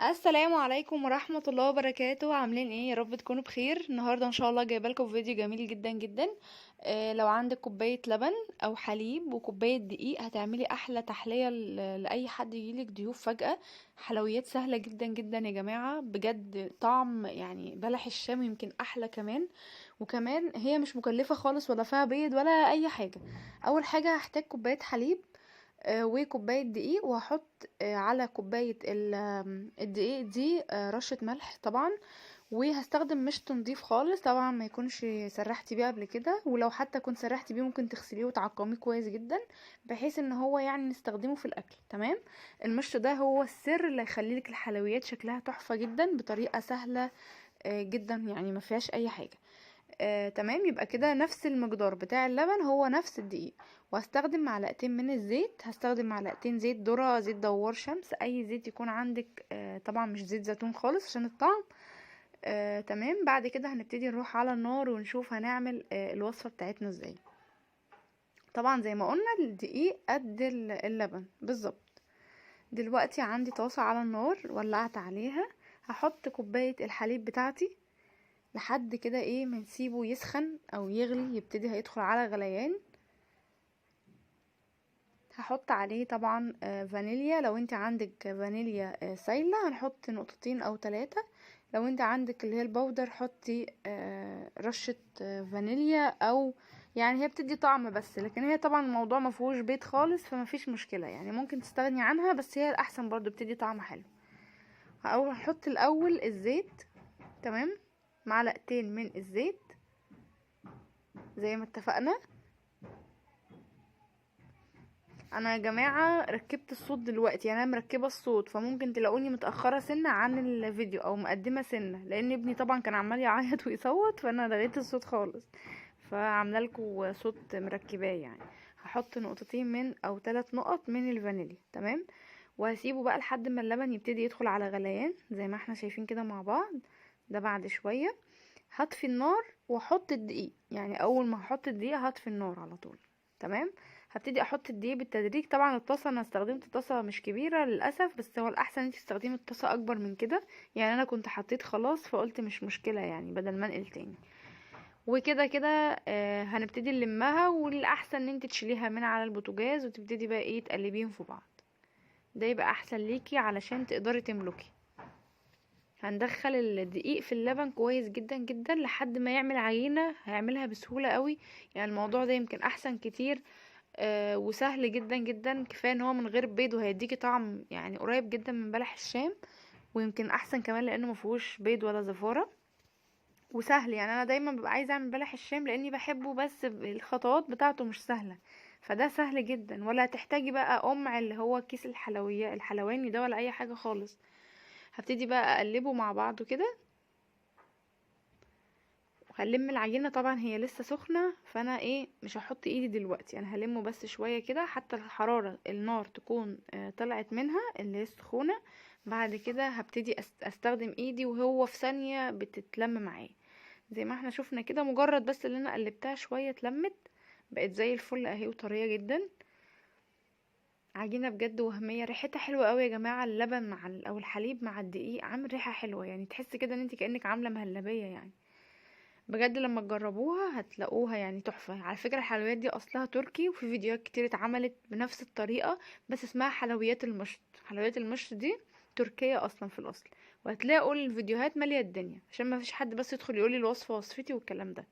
السلام عليكم ورحمة الله وبركاته. عاملين ايه؟ يا رب تكونوا بخير. النهاردة ان شاء الله جايبه لكم فيديو جميل جدا جدا. لو عندك كوباية لبن او حليب وكوباية دقيق هتعملي احلى تحلية لاي حد يجيلك ضيوف فجأة. حلويات سهلة جدا جدا يا جماعة، بجد طعم يعني بلح الشام يمكن احلى كمان، وكمان هي مش مكلفة خالص ولا فيها بيض ولا اي حاجة. اول حاجة هحتاج كوباية حليب وكوباية دقيق، وهحط على كوباية الدقيق دي رشة ملح طبعا، وهستخدم مشط نضيف خالص طبعا، ما يكونش سرحتي بيه قبل كده، ولو حتى كنت سرحتي بيه ممكن تغسليه وتعقميه كويس جدا بحيث ان هو يعني نستخدمه في الاكل. تمام، المشط ده هو السر اللي هيخلي لك الحلويات شكلها تحفة جدا بطريقة سهلة جدا، يعني ما فيهاش اي حاجة. تمام، يبقى كده نفس المقدار بتاع اللبن هو نفس الدقيق. وهستخدم معلقتين من الزيت، هستخدم معلقتين زيت ذرة، زيت دوار شمس، اي زيت يكون عندك، طبعا مش زيت زيتون خالص عشان الطعم. تمام، بعد كده هنبتدي نروح على النار ونشوف هنعمل الوصفة بتاعتنا ازاي. طبعا زي ما قلنا الدقيق قد اللبن بالظبط. دلوقتي عندي طاسة على النار ولعت عليها، هحط كوباية الحليب بتاعتي لحد كده ايه ما نسيبه يسخن او يغلي، يبتدي هيدخل على غليان. هحط عليه طبعا فانيليا، لو انت عندك فانيليا سايلة هنحط نقطتين او 3، لو انت عندك اللي هي ال powder حطي رشة فانيليا، او يعني هي بتدي طعم بس، لكن هي طبعا الموضوع ما فيهوش بيض خالص فما فيش مشكلة، يعني ممكن تستغني عنها، بس هي الاحسن برضو بتدي طعم حلو. هحط الاول الزيت، تمام، معلقتين من الزيت زي ما اتفقنا. انا يا جماعة ركبت الصوت دلوقتي، يعني انا مركبة الصوت، فممكن تلاقوني متاخرة سنة عن الفيديو او مقدمه سنة، لان ابني طبعا كان عمال يعيط ويصوت، فانا لغيت الصوت خالص، فعامله لكم صوت مركباه يعني. هحط نقطتين من او 3 نقط من الفانيليا، تمام، وهسيبه بقى لحد ما اللبن يبتدي يدخل على غليان زي ما احنا شايفين كده مع بعض. ده بعد شوية هطفي النار واحط الدقيق، يعني اول ما هحط الدقيق هطفي النار على طول. تمام، هبتدي احط الدقيق بالتدريج. طبعا الطاسه انا استخدمت طاسه مش كبيرة للاسف، بس هو الاحسن انت تستخدمي الطاسه اكبر من كده، يعني انا كنت حطيت خلاص فقلت مش مشكلة يعني بدل ما انقل تاني وكده كده. هنبتدي نلمها، والاحسن ان انت تشيليها من على البوتاجاز وتبتدي بقى ايه تقلبيهم في بعض، ده يبقى احسن ليكي علشان تقدري تملكي. هندخل الدقيق في اللبن كويس جدا جدا لحد ما يعمل عجينة، هيعملها بسهولة قوي، يعني الموضوع ده يمكن احسن كتير، وسهل جدا جدا. كفاية ان هو من غير بيض وهيديكي طعم يعني قريب جدا من بلح الشام، ويمكن احسن كمان لانه مفيهوش بيض ولا زفارة، وسهل. يعني انا دايما ببقى عايزة اعمل بلح الشام لاني بحبه، بس الخطوات بتاعته مش سهلة، فده سهل جدا، ولا هتحتاجي بقى قمع اللي هو كيس الحلويات الحلواني ده ولا اي حاجة خالص. هبتدي بقى اقلبه مع بعضه كده، وهلم العجينة. طبعا هي لسه سخنة، فانا ايه مش هحط ايدي دلوقتي، انا هلمه بس شوية كده حتى الحرارة النار تكون طلعت منها اللي هي السخونه. بعد كده هبتدي استخدم ايدي، وهو في ثانية بتتلم معايا زي ما احنا شفنا كده. مجرد بس اللي انا قلبتها شوية اتلمت، بقت زي الفل اهي وطريه جدا. عجينه بجد وهمية، ريحتها حلوة قوي يا جماعة. اللبن مع او الحليب مع الدقيق عامل ريحه حلوة، يعني تحس كده ان انت كانك عامله مهلبية يعني. بجد لما تجربوها هتلاقوها يعني تحفة. على فكرة الحلويات دي اصلها تركي، وفي فيديوهات كتير اتعملت بنفس الطريقة، بس اسمها حلويات المشط. حلويات المشط دي تركيه اصلا في الاصل، وهتلاقوا الفيديوهات ماليه الدنيا، عشان ما فيش حد بس يدخل يقولي الوصفة وصفتي والكلام ده.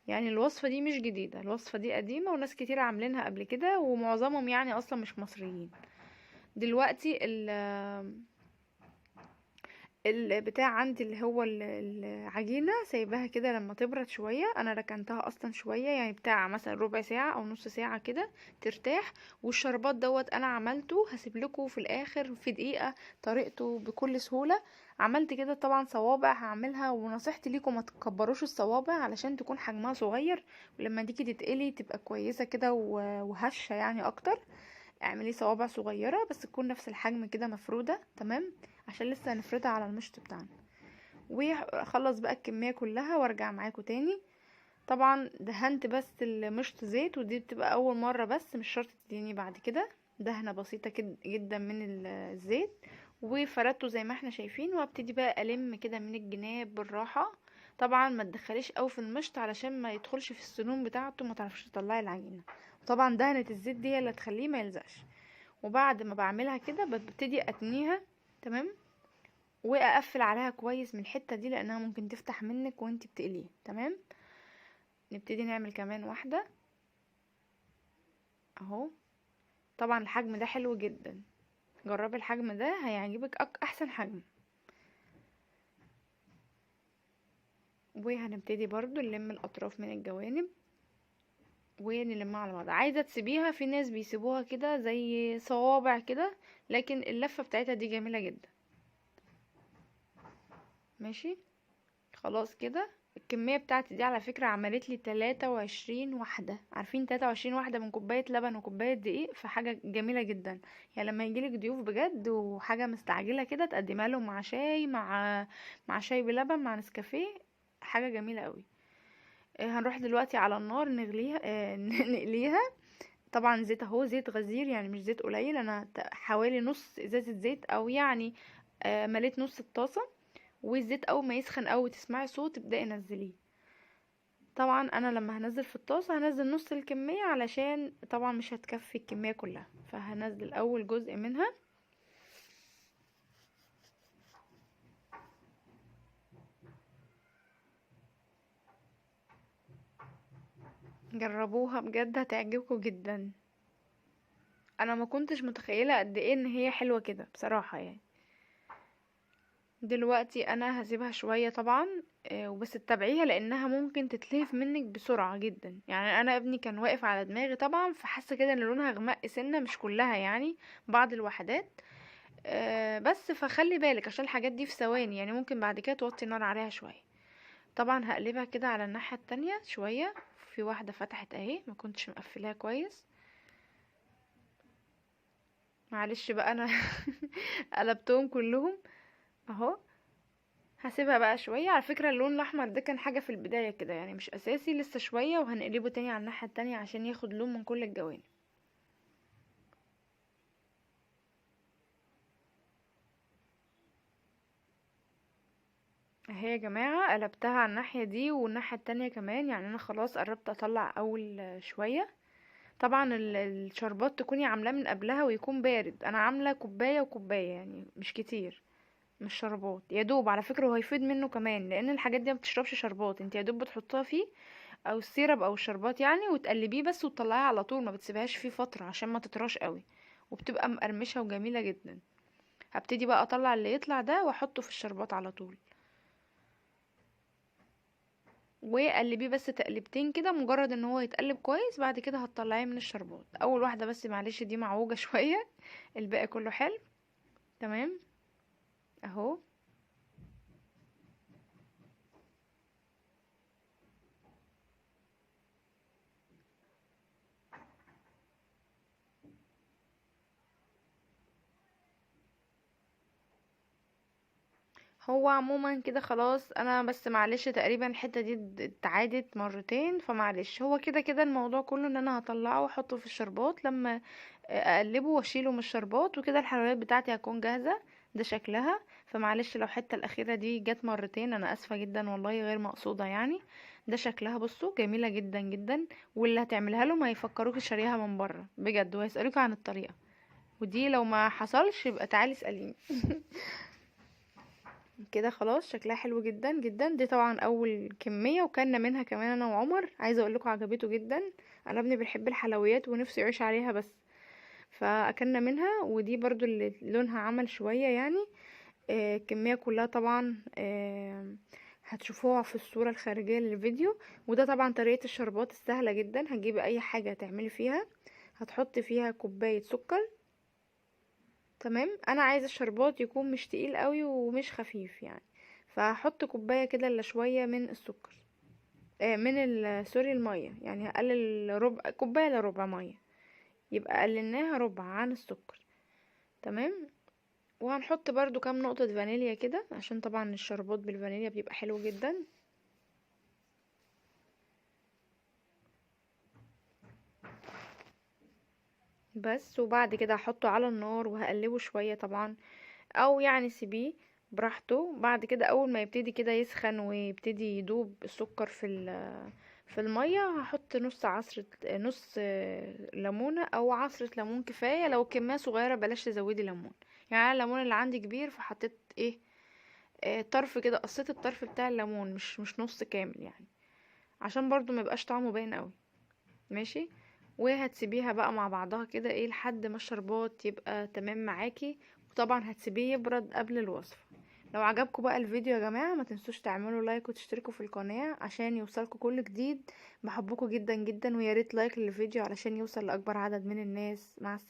يعني الوصفة دي مش جديدة، الوصفة دي قديمة وناس كتير عاملينها قبل كده، ومعظمهم يعني اصلا مش مصريين. دلوقتي البتاع عندي اللي هو العجينة سايباها كده لما تبرد شوية، انا ركنتها اصلا شوية، يعني بتاع مثلا ربع ساعة او نص ساعة كده ترتاح. والشربات دوت انا عملته، هسيب لكم في الاخر في دقيقة طريقته بكل سهولة. عملت كده طبعا صوابع هعملها، ونصيحتي ليكم ما تكبروش الصوابع علشان تكون حجمها صغير، ولما تيجي تتقلي تبقى كويسة كده وهشة يعني اكتر. اعملي صوابع صغيرة بس تكون نفس الحجم كده مفرودة، تمام، عشان لسه هنفردها على المشط بتاعنا. واخلص بقى الكمية كلها وارجع معاكم تاني. طبعا دهنت بس المشط زيت، ودي بتبقى اول مرة بس، مش شرط تديني بعد كده، دهنة بسيطة جدا من الزيت. وفردته زي ما احنا شايفين. وابتدي بقى الم كده من الجناب بالراحة. طبعا ما تدخليش قوي في المشط علشان ما يدخلش في السنون بتاعته، ما تعرفش تطلعي العجينة. وطبعا دهنه الزيت دي هي اللي تخليه ما يلزقش. وبعد ما بعملها كده ببتدي اتنيها، تمام، واقفل عليها كويس من الحتة دي لانها ممكن تفتح منك وانتي بتقليه. تمام، نبتدي نعمل كمان واحدة اهو. طبعا الحجم ده حلو جدا، جربي الحجم ده هيعجبك، احسن حجم. وهنبتدي برضو نلم الاطراف من الجوانب ونلمها على بعض. عايزه تسيبيها، في ناس بيسيبوها كده زي صوابع كده، لكن اللفة بتاعتها دي جميلة جدا. ماشي خلاص كده. الكمية بتاعتي دي على فكرة عملت لي 23 واحدة، عارفين 23 واحدة من كوباية لبن وكوبايه دقيق، فحاجه جميلة جدا. يعني لما يجيلك ضيوف بجد وحاجه مستعجلة كده تقدمها لهم مع شاي، مع شاي بلبن، مع نسكافيه، حاجة جميلة قوي. هنروح دلوقتي على النار نغليها، نقليها. طبعا زيت اهو، زيت غزير يعني مش زيت قليل، انا حوالي نص ازازة زيت، او يعني مليت نص الطاسه. والزيت اول ما يسخن او تسمعي صوت تبداي نزليه. طبعا انا لما هنزل في الطاسه هنزل نص الكمية علشان طبعا مش هتكفي الكمية كلها، فهنزل اول جزء منها. جربوها بجد هتعجبكم جدا. انا ما كنتش متخيله قد ايه ان هي حلوة كده بصراحة يعني. دلوقتي انا هسيبها شوية طبعا، وبس تتابعيها لانها ممكن تتلهف منك بسرعة جدا. يعني انا ابني كان واقف على دماغي طبعا، فحاسه كده ان لونها غمق سنة، مش كلها يعني، بعض الوحدات، بس فخلي بالك عشان الحاجات دي في ثواني، يعني ممكن بعد كده توطي النار عليها شوية. طبعا هقلبها كده على الناحية التانية شوية، في واحدة فتحت اهي ما كنتش مقفلاها كويس، معلش بقى انا قلبتهم كلهم اهو. هسيبها بقى شوية. على فكرة اللون الاحمر ده كان حاجة في البداية كده يعني مش اساسي، لسه شوية وهنقلبه تاني على الناحية التانية عشان ياخد لون من كل الجوانب. اهي يا جماعة قلبتها على الناحية دي والناحية التانية كمان، يعني انا خلاص قربت اطلع اول شوية. طبعا الشربات تكوني عاملاه من قبلها ويكون بارد. انا عاملة كوباية وكوباية يعني مش كتير، مش شربات يا دوب على فكرة، وهيفيد منه كمان لان الحاجات دي ما بتشربش شربات، انت يا دوب بتحطها فيه او ال syrup او الشربات يعني، وتقلبيه بس وتطلعيه على طول، ما بتسيبهاش فيه فترة عشان ما تطراش قوي، وبتبقى مقرمشة وجميلة جدا. هبتدي بقى اطلع اللي يطلع ده واحطه في الشربات على طول، وقلبيه بس تقلبتين كده، مجرد ان هو يتقلب كويس. بعد كده هتطلعيه من الشربات. اول واحدة بس معلش دي معوجة شوية، الباقي كله حلو تمام اهو. هو عموما كده خلاص، انا بس معلش تقريبا الحتة دي اتعادت مرتين، فمعلش هو كده كده الموضوع كله ان انا هطلعه واحطه في الشربات لما اقلبه واشيله من الشربات وكده، الحلويات بتاعتي هتكون جاهزة. ده شكلها، فمعلش لو الحتة الاخيرة دي جت مرتين انا اسفه جدا والله، غير مقصوده يعني. ده شكلها بصوا جميلة جدا جدا، واللي هتعملها لهم هيفكروك شاريها من بره بجد، وهيسالوك عن الطريقة، ودي لو ما حصلش يبقى تعالي اساليني. كده خلاص شكلها حلو جدا جدا. دي طبعا اول كمية وكلنا منها كمان انا وعمر، عايزه اقول لكم عجبته جدا. انا ابني بيحب الحلويات ونفسه يعيش عليها بس، فاكلنا منها. ودي برضو اللي لونها عمل شوية يعني، الكمية كلها طبعا، هتشوفوها في الصورة الخارجية للفيديو. وده طبعا طريقه الشربات السهلة جدا. هتجيبي اي حاجة تعملي فيها، هتحطي فيها كوباية سكر تمام. انا عايزه الشربات يكون مش تقيل قوي ومش خفيف يعني، فهحط كوباية كده الا شوية من السكر، من سوري المية، يعني هقلل ربع كوباية الا ربع مية، يبقى قللناها ربع عن السكر تمام. وهنحط برضو كام نقطة فانيليا كده، عشان طبعا الشربات بالفانيليا بيبقى حلو جدا. بس وبعد كده هحطه على النار وهقلبه شوية طبعا او يعني سيبيه براحته. بعد كده اول ما يبتدي كده يسخن ويبتدي يدوب السكر في المية، هحط نص عصرة، نص ليمونة او عصرة ليمون كفاية. لو كمية صغيرة بلاش تزودي ليمون، يعني انا الليمون اللي عندي كبير فحطيت ايه، طرف كده، قصيت الطرف بتاع الليمون، مش نص كامل يعني، عشان برضو ما يبقاش طعمه باين قوي. ماشي، وهتسيبيها بقى مع بعضها كده ايه لحد ما الشربات يبقى تمام معاكي، وطبعا هتسيبيه يبرد قبل الوصفة. لو عجبكم بقى الفيديو يا جماعة ما تنسوش تعملوا like وتشتركوا في القناة عشان يوصلكم كل جديد. بحبكم جدا جدا، ويا ريت like للفيديو علشان يوصل لأكبر عدد من الناس. مع السلامة.